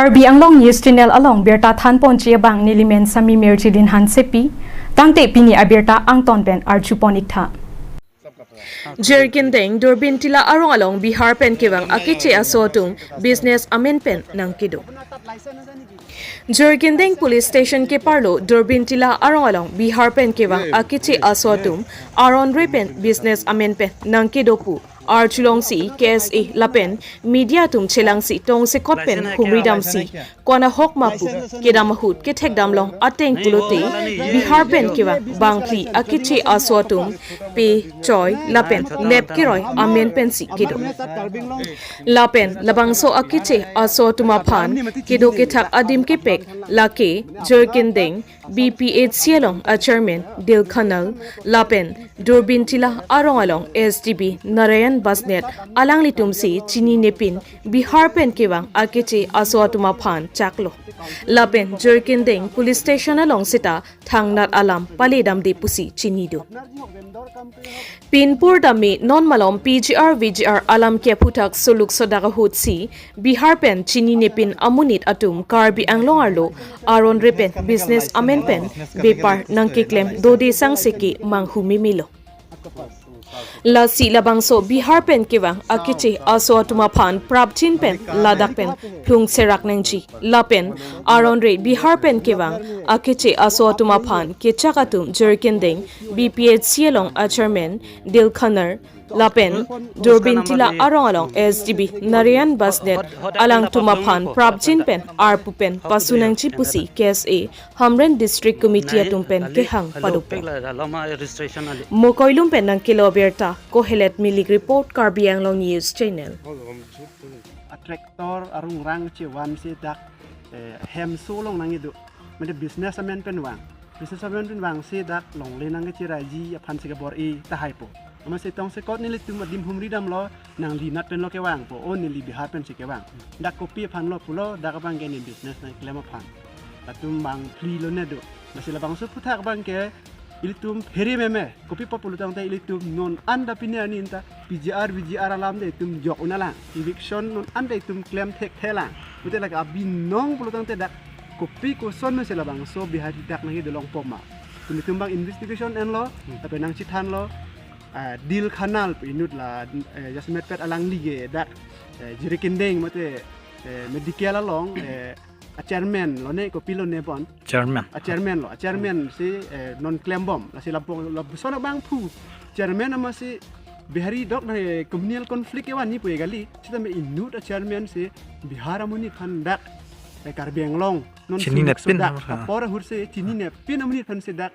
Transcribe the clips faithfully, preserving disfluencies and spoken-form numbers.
Karbi Anglong News Channel along birta thanponji abang nelimen Sami Mirjilin Hansepi, tangte pini abirta angton pen arjupon iktha. Jirikindeng Durbin Tila arong along Bihar pen kevang akeche aso atum business amen pen nangkedo. Jirikindeng Police Station keparlo Durbin Tila arong along Bihar pen kevang akeche aso atum aron re pen business amen pen nangkedo pu arjulongsi K S A lapen media atum chelangsi tongsekot pen humridamsi kwana hok mapu kedam ahut kethekdam long ateng pulote Bihar pen kevang bangphli akeche aso atum pe choi lapen lep keroi amen pensi kedo. Lapen labangso akeche aso atum aphan kedo kethak adim kepek lake Jirikindeng B P H C along a chairman Dil Khanal lapen Durbin Tila arong along S D B Narayan Basnet alanglitumsi chininepin Bihar pen kevang akeche aso atum aphan chaklo. Lapen Jirikindeng Police Station along seta thangnat alam paledamde pusi chinido. Pinpur dame non malom P G R V G R alam ke aphuthak suluk sodak ahutsi Bihar pen chininepin amonit atum Karbi Anglong arlo aron re pen business amen pen bepar nangkeklem dode sangse ke manghu memelo. Lasi labangso Bihar pen kevang akeche aso atum aphan prapjin pen ladak pen plung serak nangji. Lapen aron re Bihar pen kevang akeche aso atum aphan kechak atum Jirikindeng B P H C along a chairman Dil Khanal lapen Durbin Tila arong along S D B Narayan Basnet alangtum aphan prapjin pen arpu pen pasu nangji pusi K S A Hamren District Committee atum pen kehang padopon. Mokoilum pen nangkelo abirta Kohelet Milik report, Karbi Anglong News Channel. A tractor arungrang chevansi dak, eh, hemso along nangkedo. Mane business amen pen vang. Business amen pen vangsi dak longle nangkechiraiji aphansi kebor-i tahai po. Amatsi tongsekot nelitum adim humridamlo, nangli nat penlo kevang po, o neli Bihar pensi kevang. Dak kopi aphanlo pulo, dak abangke ne business nangklem aphan. Latum bangphli lone do. Amatsi labangso aphuthak abangke ilitum phere meme, kopi apot pulotangte ilitum non anta pini arni anta P G R V G R alam de itum jok unlang. Eviction non anta itum klem thekthelang. Mate lake abinong pulotangte dak kopi koson mesi labangso Bihari dak nangkedolong poma. Itum itum bang investigation enlo, tapi nangchethanlo, ah, Dil Khanal pu inut la, eh, jasemet pet alangli ke dak, eh, Jirikindeng mate, eh, medical along, eh, a chairman lone kopi lone bon. Chairman. A chairman lo, a chairman si, eh, non klembom, lasi lapu-, lapuson abangphu. Chairman amatsi Bihari dok na, eh, communal conflict kevan ni pu e kali. Sitame inut a chairman si Bihar amonit aphan dak, eh, Karbi Anglong non chininepin suluk sodak apor ahutsi chininepin amonit aphansi dak,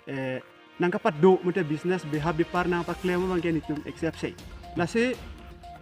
eh, nangkapado mate business beha bepar nangpaklem abangke nelitum accept sei. Lasi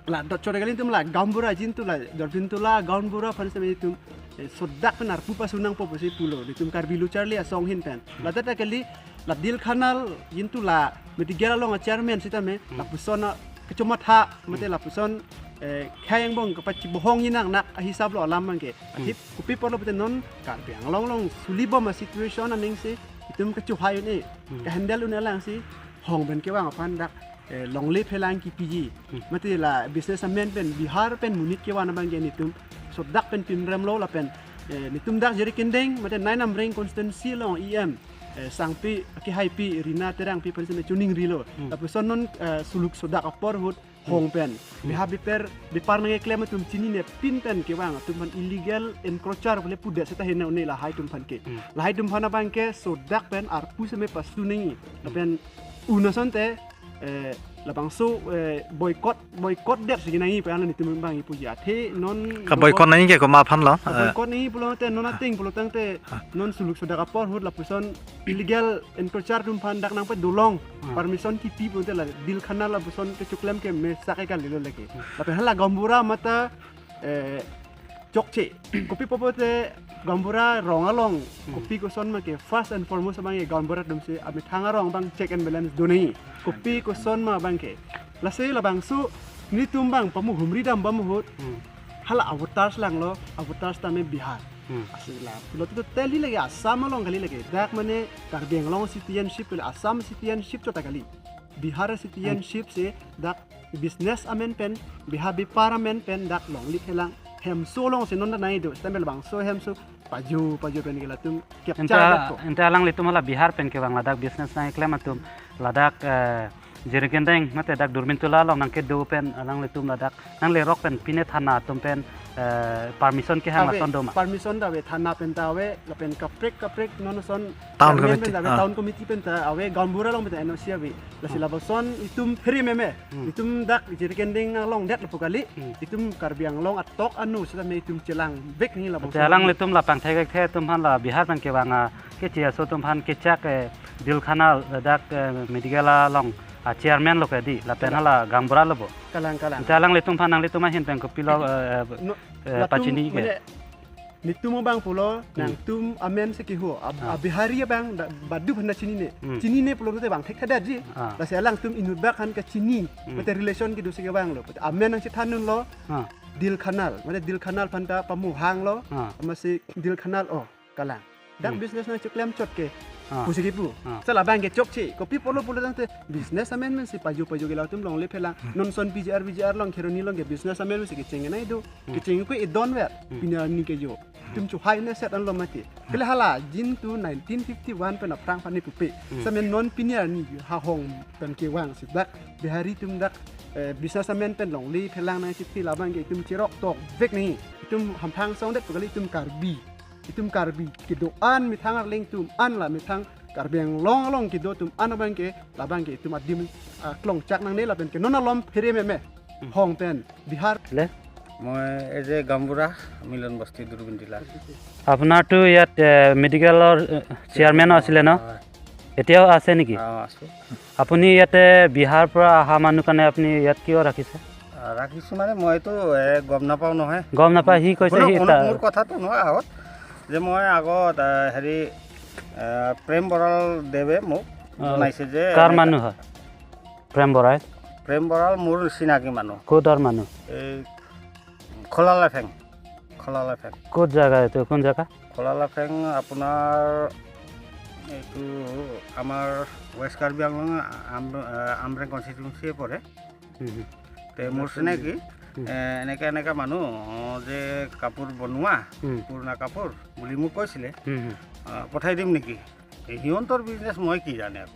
la dot chore kali nelitum la gaonbura jintu la Durbin Tila gaonbura aphansi nelitum, eh, sodak pen arpu pasu nangpo pusi pulo nelitum Karbi Lo Charli Asong ahin pen. Ladak ta kali la Dil Khanal jintu la medical along a chairman sitame lapuson a kechomatha mate lapuson, eh, khei angbong kapachibohong inang nak ahisap lo alam abangke. Athip kopi apotlo pute non Karbi Anglong along sulibom a situation aning si itum kachohai un-e, kahandle un-e alangsi hong pen kevang aphan dak, eh, longle phelang kipiji. Mate la business amen pen Bihar pen monit kevan abangke nelitum sodak pen pimremlo lapen, eh, nelitum dak Jirikindeng mate nine Amreng constituency along E M, eh, sangpi kehaipi Rina Terangpi aphansi nelitum choningrilo. Lapuson non, eh, suluk sodak apor ahut hong pen beha bepar, bepar nangkeklem atum chininepin pen kevang atum aphan illegal encroacher pule pudet seta hena un-e lahai atum aphan ke. Lahai atum aphan abangke sodak pen arpu seme pasu nangji. Lapen un asonte, eh, labangso, eh, boycott, boycott det si nangji pu an nelitum bang ipuji athe non ka boycott nangji ke komat aphanlo? Ka boycott nangji pulote non ateng pulotangte non suluk sodak apor ahut lapuson illegal encroacher atum aphan dak nangpadolong permission kipi pulote la Dil Khanal lapuson kechoklem ke mesak e kalilo lake. Lapen hala gaonbura mata, eh, chokche. Kopi apot pute gaonbura rong along kopi koson ma ke first and foremost abangke gaonbura atumsi amethang arong abang check and balance do nangji. Kopi koson ma abangke. Lasi labangso nelitum bang pamu humridambom ahut hala avoters langlo, avoters tame Bihar. Asila pulote totally lake Assam along kali lake. Dak mane Karbi Anglong citizenship pule Assam citizenship chot ta kali. Bihar citizenship si dak business amen pen, beha bepar amen pen dak longle phelang. hemso alongsi non ta nangdo, stamel bangso hemso paju paju pen ke latum capture Anta, dakpo. Anta alanglitum hala Bihar pen kevang ladak business nangkeklem atum ladak, eh, Jirikindeng mate dak Durbintola along nangkedo pen alanglitum ladak nanglerok pen pine thana atum pen, eh, permission kehang Ave, lason do ma? Permission ta ave, thana pen ta ave, lapen kaprek kaprek non ason Town chairman committee, pen ta ave, ah. Town committee pen ta ave, Gaonbura along pen ta N O C ave. Lasi Ah. lapuson itum phere meme. Hmm. Itum dak Jirikindeng along det lapu kali. Hmm. Itum Karbi Anglong atok anu sitame itum chelang vek nangji lapuson. Ante alanglitum la pangthek thekthe atum aphan la Bihar pen kevang a keche aso atum aphan kechak, eh, Dil Khanal, eh, dak, eh, medical along, ah, chairman lo ke dei, lapen Kalang. Hala Gaonbura lo bo. Kalang, kalang. Ante alanglitum aphan nanglitum ahin pen kopilo, eh, No, eh, latum pachini ke? Mane, netum abang pulo, Hmm. nangtum amen si keho, ab-, Ah. a Bihari abang da, badu aphan ta chinine. Hmm. Chinine pulote bang thekthedetji. Ah. Lasi alangtum inut bak aphan kachini, Hmm. mate relation kedo si kevanglo. Amen nangchethan unlo, Ah. Dil Khanal, mane Dil Khanal aphan ta pamuhanglo, Ah. amatsi Dil Khanal, oh, kalang. Dak Hmm. business nangcheklem chot ke. Ah. Pusi kepu. Ah. Sala abang ke chokche. Kopi pulo pulo tangte business amen amen si paju paju ke latum longle phelang. Hmm. Non ason P G R, V G R along Kheroni along ke business amen amen si kecheng nangdo. Hmm. Kecheng ke idon ver. Hmm. Pini arni ke jo. Hmm. Itum chuhai ne set anlo mati. Hmm. Kele hala jin tu nineteen fifty-one pen aphrang aphan ne pupe. Hmm. Sitame non pini arni ha hong pen kevang si dak Bihari atum dak, eh, business amen pen longle phelang nangchithi labang ke itum cherok tok vek nangji. Itum hamphang songdet pu kali itum Karbi. Itum Karbi kedo-an methang arleng atum an la methang Karbi Anglong along kedo atum an abang ke labang ke itum adim, ah, klongchak nangne lapen ke non alom phere meme. Hmm. Hong pen Bihar. Le? মই as a গাঁওবুঢ়া মিলন বস্তি দুৰ্বিনটিলা। আপোনাৰতো ইয়াত, এ, মেডিকেলৰ, এ, চেয়াৰমেনো আছিলে ন? হয়। এতিয়াও আছে নেকি? অ, আছো। আপুনি ইয়াতে বিহাৰৰ পৰা অহা মানুহ কাৰণে আপুনি ইয়াত কিয় ৰাখিছে? আ, ৰাখিছো মানে মইতো, এ, গম নাপাওঁ নহয়। গম নাপায়, সি কৈছে শুনক, সি শুনক, তাৰ মোৰ কথাটো নহয় আগত, যে মই আগত, এ, হেৰি, এ, প্ৰেম বৰাল দেৱে মোক অ, জনাইছে যে কাৰ এনেকা মানুহ হয়? প্ৰেম বৰাই? প্ৰেম বৰাল মোৰ চিনাকি মানুহ। ক'ৰ মানুহ? এই খলালাফেং। খলালাফেং। ক'ত জাগা এইটো? কোন জাগা? খলালাফেং আপোনাৰ এইটো আমাৰ ৱেষ্ট কাৰ্বি আংলং আম-, আ, আমৰেং কনষ্টিটুৱেঞ্চিয়ে পৰে। হুম, হুম। তে মোৰ চিনাকি, হুম। এ, এনেকা এনেকা মানুহ, অ, যে কাপোৰ বনোৱা, হুম। পুৰণা কাপোৰ বুলি মোক কৈছিলে। হুম, হুম। আ, পঠাই দিম নেকি? এই সিহঁতৰ বিজনেছ মই কি জানে আৰু?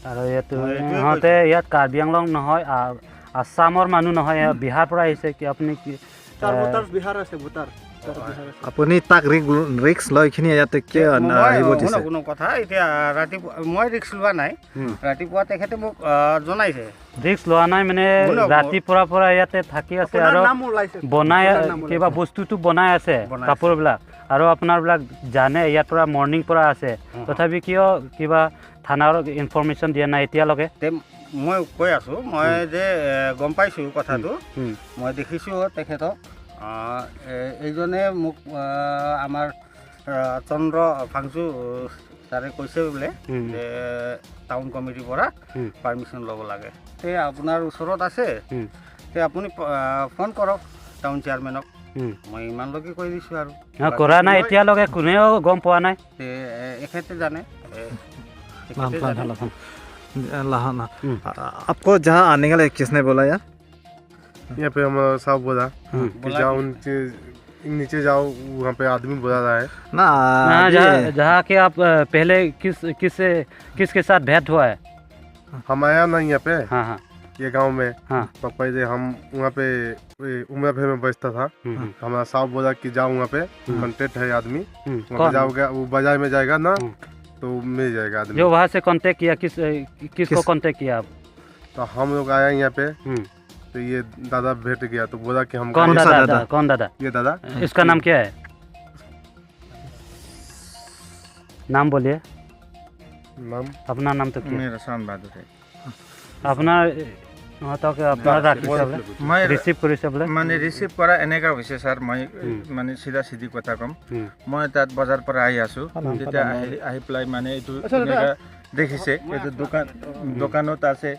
আৰু ইয়াত মই এইটোৱে সিহঁতে কৈছো। ইয়াত কাৰ্বি আংলং নহয়, আ-, আছামৰ মানুহ নহয়, ইয়াত হুম। বিহাৰৰ পৰা আহিছে। কি আপুনি কি, তাৰ এ, ভোটাৰ বিহাৰ আছে, ভোটাৰ। তাৰ অ, বিহাৰ আছে। আপুনি তাক ৰিক-, ৰিক্স লৈ খিনি ইয়াতে কিয় মই, না-, আহিব দিছে? শুনক, শুনক কথা, এতিয়া ৰাতিপুৱা মই ৰিক্স লোৱা নাই। হুম। ৰাতিপুৱা তেখেতে মোক, আ, জনাইছে। ৰিক্স লোৱা নাই মানে শুনক, ৰাতিপুৱাৰ পৰা ইয়াতে থাকি আছে আপোনাৰ আৰু নাম ওলাইছে। বনাই, আপোনাৰ নাম কিবা ওলাইছে। বস্তুটো বনাই আছে, বনাই আছে। কাপোৰবিলাক। আৰু আপোনাৰবিলাক জানে ইয়াৰ পৰা মৰ্ণিং পৰা আছে। হুম। তথাপি কিয় কিবা থানাৰ ইনফৰমেশ্যন দিয়া নাই এতিয়ালৈকে? তে মই কৈ আছো, মই হুম। যে, এ, গম পাইছো কথাটো। হুম, হুম। মই দেখিছো তেখেতক। আ, এ, এইজনে মোক, আ, আমাৰ, আ, চন্দ্ৰ ফাংচু ছাৰে কৈছে বোলে হুম। যে টাউন কমিটিৰ পৰা হুম। পাৰ্মিশ্যন ল'ব লাগে। তে আপোনাৰ ওচৰত আছে, হুম। তে আপুনি প-, আ, ফোন কৰক টাউন চেয়াৰমেনক। হুম। মই ইমানলৈকে কৈ দিছো আৰু। হা, বাকী কৰা নাই মই এতিয়ালৈকে, কোনেও গম পোৱা নাই। তে, এ, এখেতে জানে। এ, নাম এখেতে কোৱা জানে। নাম কোৱা। এ, লাহন। হুম। আ-, आपको जहाँ आने के लिए किसने बोला यार? यहाँ पे हमारा साहब बोला हाँ। कि बोला जाओ कि उनके नीचे जाओ, वहाँ पे आदमी बोला रहा है। ना, ना, अभी जहाँ, जहाँ के आप, अ, पहले किस, किस, किसके साथ भेंट हुआ है? हम आया ना यहाँ पे, हाँ, हाँ। ये गांव में। हाँ। तो पहले हम वहाँ पे, ए, उमरा भे में बसता था। हम्म, हम्म। हमारा साहब बोला कि जाओ वहाँ पे, हम्म। कॉन्टैक्ट है आदमी। हम्म, वहाँ पे कौन? जाओगे, वो बाजार में जाएगा ना, हम्म। तो मिल जाएगा आदमी। जो वहाँ से कॉन्टैक्ट किया, किस, ए, किसको किस? कॉन्टैक्ट किया आप? तो हम लोग आया यहाँ पे, हम्म। तो ये दादा भेंट गया, तो बोला कि हम कौन कौन सा दादा? दादा? कौन दादा? ये दादा। इसका नाम क्या है? नाम बोलिए। নাম? আপোনাৰ নামটো কি? মেৰা শান বাহাদুৰ হে। আপোনাৰ, এ, সিহঁতক আপোনাৰ না, ৰাখিছে মই বোলে? মই ৰিচিভ কৰিছে বোলে? মানে ৰিচিভ কৰা এনেকা হৈছে ছাৰ, মই হুম। মানে চিধা চিধি কথা ক'ম। হুম। মই তাত বজাৰ পৰা আহি আছো। প্ৰণাম, তেতিয়া প্ৰণাম। আহি, আহি পেলাই মানে এইটো আচ্ছা, দাদা। এনেকা দেখিছে, এইটো দোকান, দোকানত আছে।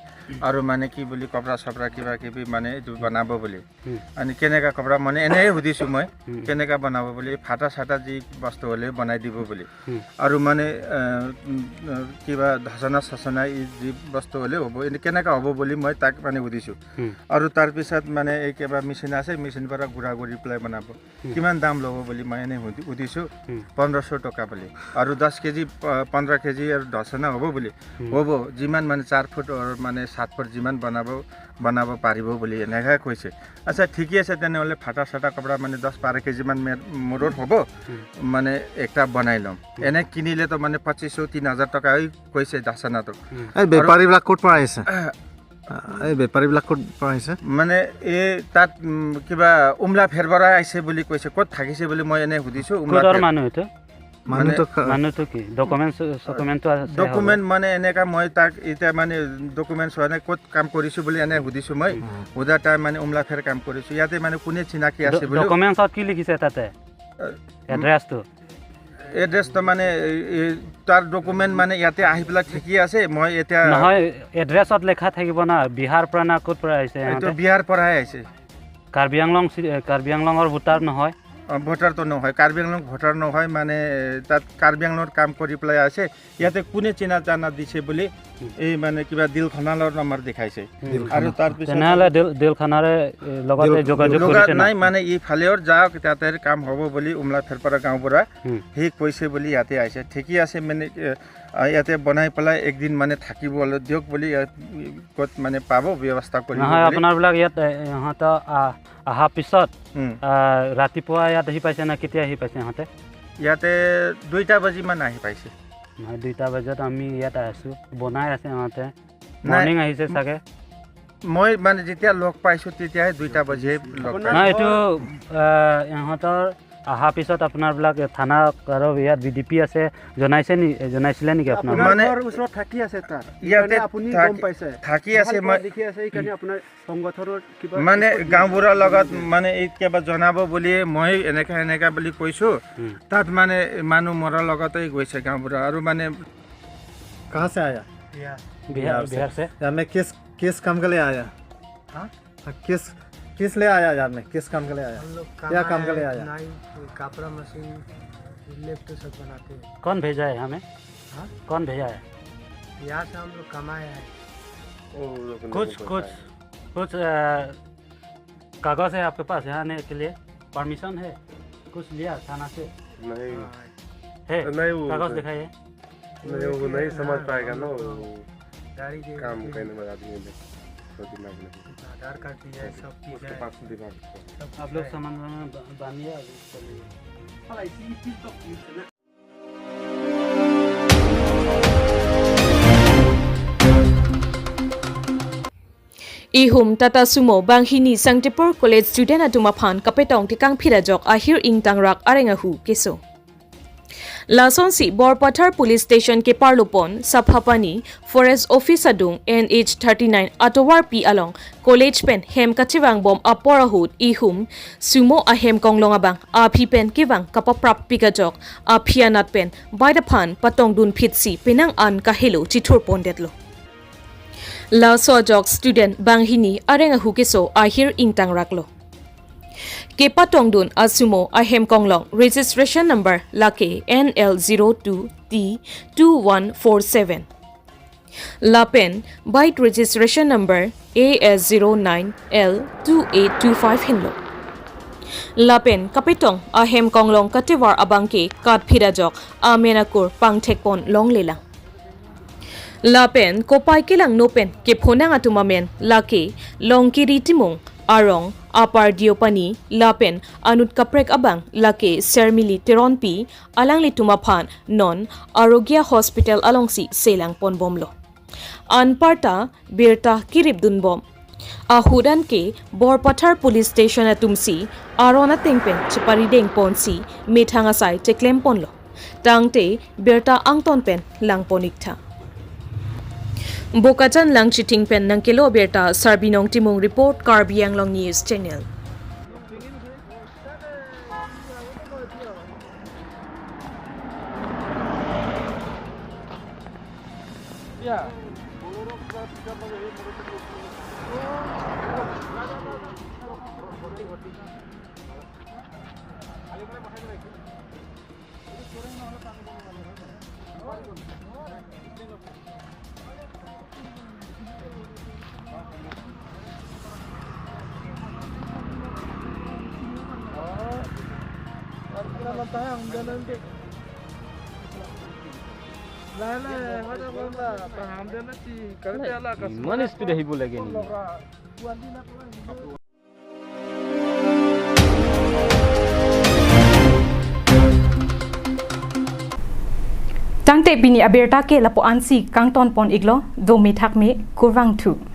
আৰু মানে কি বুলি কপৰা চপৰা কিবা কিবি মানে এইটো বনাব বুলি। হুম। মানে কেনেকা কপৰা মানে এনে সুধিছো মই, হুম। কেনেকা বনাব বুলি, ফাটা চাটা যি বস্তু হ'লে বনাই দিব বুলি। হুম। আৰু মানে, আহ, উম, আহ, কিবা ধচনা চচনা ই যি বস্তু হ'লে হ'ব, এনে কেনেকা হ'ব বুলি মই তাক মানে সুধিছো। হুম। আৰু তাৰ পিছত মানে এই কিবা মেচিন আছে, মেচিন পৰা গুৰা গুৰি পেলাই বনাব। হুম। কিমান দাম ল'ব বুলি মই এনে সুধি-, সুধিছো, হুম। পোন্ধৰশ টকা বুলি। আৰু দহ কেজি, প-, পোন্ধৰ কেজি আৰু ধচনা হ'ব বুলি। হুম। হ'ব, যিমান মানে চাৰ ফুট আৰু মানে সাত ফুট যিমান বনাব, বনাব পাৰিব বুলি এনেকে কৈছে। আচ্ছা, ঠিকে আছে, তেনেহ'লে ফাটা চাটা কপৰা মানে দহ বাৰ কেজিমান মে-, মূৰত হ'ব, হুম। মানে একটা বনাই ল'ম। হুম। এনে কিনিলেতো মানে পঁচিছশ, তিনি হাজাৰ টকা হৈ কৈছে ধচনাটো। হুম। এই আৰু বেপাৰীবিলাক ক'ৰ পৰা আহিছে? এই বেপাৰীবিলাক ক'ৰ পৰা আহিছে? মানে এই তাত, উম, কিবা উমলা ফেৰ পৰা আহিছে বুলি কৈছে। ক'ত থাকিছে বুলি মই এনে সুধিছো, উমলা ক'ৰ ফেৰ। মানুহ এইটো? মানে মানুহটো কা- মানুহটো কি? ডকুমেণ্ট, ডকুমেণ্টটো আছে? ডকুমেণ্ট মানে এনেকা মই তাক এতিয়া মানে ডকুমেণ্ট চোৱা নাই, ক'ত কাম কৰিছো বুলি এনে সুধিছো মই। হুম। সোধা তাই মানে উমলা ফেৰ কাম কৰিছো। ইয়াতে মানে কোনে চিনাকি আছে ড-, বুলি। ডকুমেণ্টছত কি লিখিছে তাতে? এ, এড্ৰেছটো? এড্ৰেছটো মানে, এই, এই, তাৰ ডকুমেণ্ট মানে ইয়াতে আহি পেলাই ঠিকে আছে। মই এতিয়া নহয়, এড্ৰেছত লেখা থাকিব না, বিহাৰ পৰা না ক'ত পৰা আহিছে এইটো সিহঁতে? বিহাৰ পৰাই আহিছে। কাৰ্বি আংলং চি-, এ, কাৰ্বি আংলঙৰ ভোটাৰ নহয়? অ, ভোটাৰটো নহয়, কাৰ্বি আংলং ভোটাৰ নহয়, মানে তাত কাৰ্বি আংলঙত কাম কৰি পেলাই আছে। ইয়াতে কোনে চিনা জানা দিছে বুলি হুম। এই মানে কিবা দিল খানালৰ নাম্বাৰ দেখাইছে। হুম। দিল আৰু খানা। তাৰ পিছত তেনেহ'লে দিল, দিল খানাৰে, এ, লগতে দিল যোগাযোগ যোগা কৰিছে না? নাই, মানে ইফালেও যাওক, তাতে কাম হ'ব বুলি উমলা ফেৰপাৰা গাঁও পৰা হুম। সি কৈছে বুলি ইয়াতে আহিছে। ঠিকে আছে, মানে, এ, আ, ইয়াতে বনাই পেলাই একদিন মানে থাকিব দিয়ক বুলি ইয়াত ক'ত মানে পাব ব্যৱস্থা কৰিব নহয়, বুলি। আপোনাৰবিলাক ইয়াত, এ, ইহঁতৰ, আ, অহা পিছত, হুম। আ, ৰাতিপুৱা ইয়াত আহি পাইছে না কেতিয়া আহি পাইছে ইহঁতে? ইয়াতে দুইটা বাজি মান আহি পাইছে। নহয়, দুইটা বজাত আমি ইয়াত আছো, বনাই আছে ইহঁতে। নাই। মৰ্ণিং আহিছে চাগে। মই মানে যেতিয়া লগ পাইছো, তেতিয়াহে দুইটা বাজিয়ে লগ আপোনাৰ পাইছো। নাই, এইটো, আহ, ইহঁতৰ অহাৰ পিছত আপোনাৰবিলাক থানা আৰু ইয়াত বি ডি পি আছে, জনাইছে নি-, জনাইছিলে নেকি আপোনাক? আপোনাৰ মানে ঘৰ ওচৰত থাকি আছে তাত, ইয়াতে সেইকাৰণে আপুনি থাকি, গম পাইছে। থাকি আছে, ভাল মই পোৱা দেখি আছে, সেইকাৰণে আপোনাৰ সংগঠনৰ কিবা মানে ওপৰত গাঁওবুঢ়াৰ লগত মানে এই কিবা জনাব বুলি মই এনেকা এনেকা বুলি কৈছো। হুম। তাত মানে মানুহ মৰাৰ লগতে গৈছে গাঁওবুঢ়া আৰু মানে कहाँ से आया? या। बिहार, बिहार से। बिहार से। यहाँ में किस, किस काम के लिए आया? हाँ? हाँ, किस, किस लिए आया यहाँ में? किस काम के लिए आया? हम लोग क्या काम के लिए आया? नाई, कपड़ा मशीन, इलेक्ट्रो सब बनाते हैं। कौन भेजा है हमें? हाँ? कौन भेजा है? यहाँ से हम लोग कमाए हैं। वो लोग नहीं कुछ, बोलता कुछ, है। कुछ, अ, कागज है आपके पास यहाँ आने के लिए? परमिशन है? कुछ लिया थाना से? नहीं। हाँ। है? नहीं, वो कागज दिखाइए। नहीं, वो नहीं समझ पाएगा ना, वो गाड़ी के काम करने वाला आदमी है, तो दिमाग नहीं। आधार कार्ड भी है, सब चीज़ उसके है। पास दिमाग है। सब आप लोग है। सामान वामान ब-, बांधिए, अभी चलिए। Ihum Tata Sumo banghini Sangtipur College student atum aphan kapetong tekangphit ajok ahir ingtangrak areng ahu keso. Lasonsi Borpathar Police Station keparlopon Saphapani Forest Office adung N H thirty-nine atovarpi along college pen hem kachevangbom apor ahut ihum Sumo ahem konglong abang aphi pen kevang kapaprap pikajok aphi anat pen bike aphan patongdunphitsi penang an kahelo chithurpondetlo. Laso ajok student banghini areng ahu keso ahir ingtangraklo. Kepatongdun a-Sumo ahem konglong registration number lake N L zero two T two one four seven. Lapen bike registration number A S zero nine L two eight two five henlo. Lapen kapetong ahem konglong katevar abangke katphit ajok amen akur pangthekpon longlelang. Lapen kopai kelangno pen kephonang atum amen lake Longkiri Timung, arong Upper Deopani, lapen anut kaprek abang lake Sermili Teronpi, alanglitum aphan non Arogya Hospital alongsi selangponbomlo. Anparta birta kiripdunbom. Ahut anke Borpathar Police Station atumsi aron ateng pen cheparidengponsi methang asai cheklemponlo. Tangte birta angton pen langpon-iktha. Bokajan Langchithing pen nangkelo birta Sarbinong Timung report, Karbi Anglong News Channel. Iman speed ahibo lage ni. Tangte pini abirta ke lapu-ansi kangton pon iklo, dome thakme, kurvangthu.